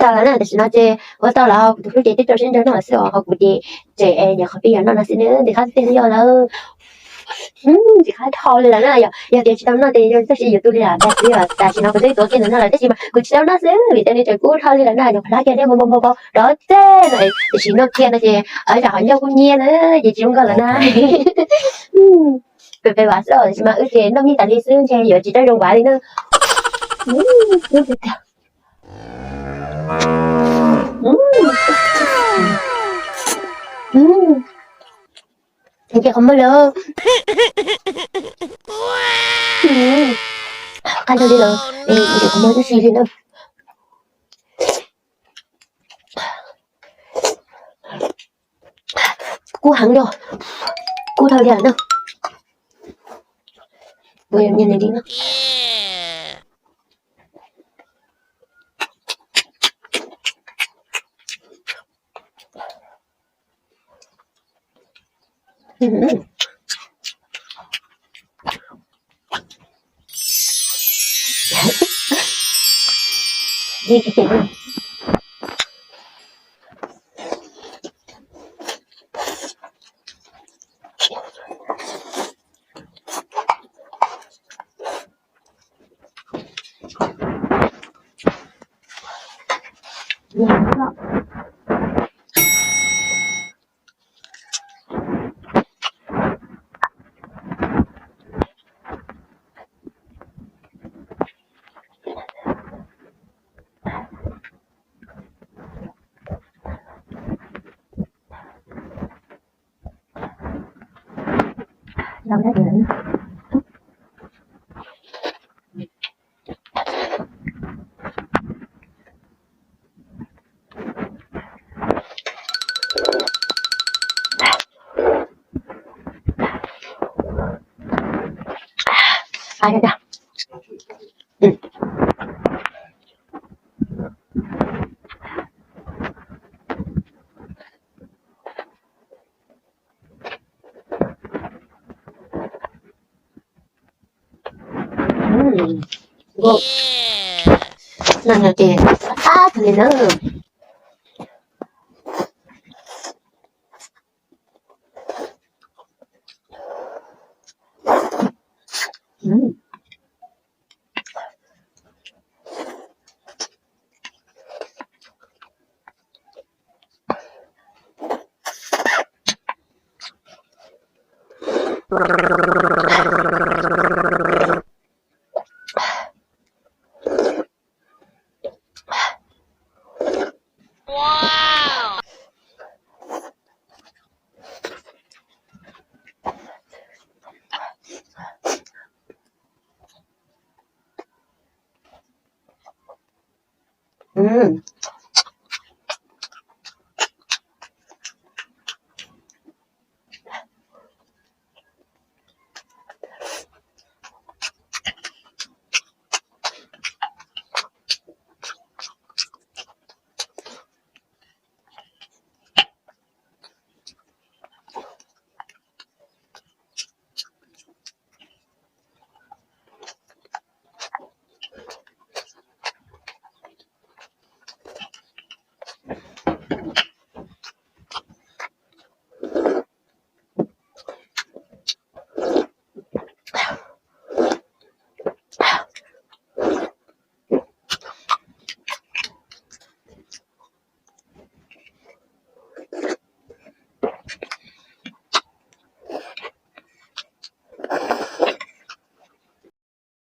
Tau lawm na, tam sim no ces ua tau lawm, kuv tus hlub ces twb rau siab ntso noj lawm xwb os, ho kuv ces tseem nyuam qhuav pib yuav noj no xwb na, ntxim qab tiag li yog lawm. Ntxim qab dhau li lawm na, yog tias tsis tau noj ces tab sis yuav tu li lam dag xwb os. Tam sim no kuv twb tuav kiag ntawm no lawm tab sis mas kuv tsis tau noj xwb vim tias nws tseem kub dhau li lawm na, nyuam qhuav hlab kiag dej npau npau npau rov txog no, tiam sis noj kiag no ces tsam ho ncauj kub nyiab na ces tsis zoo nkauj lawm na. Pem pem vam xwb os, tiam sis mas wb ces noj mij tas li xwb ntshe yuav tsis tau zoo vam li na. Ces qhov muag lawm. Qab nrog li lawm, qhov muag tib si li na. Kub heev yog, kub dhau li lawm na. Kuv yuav nyiam nws li na. Noj no ces qab kawg li na.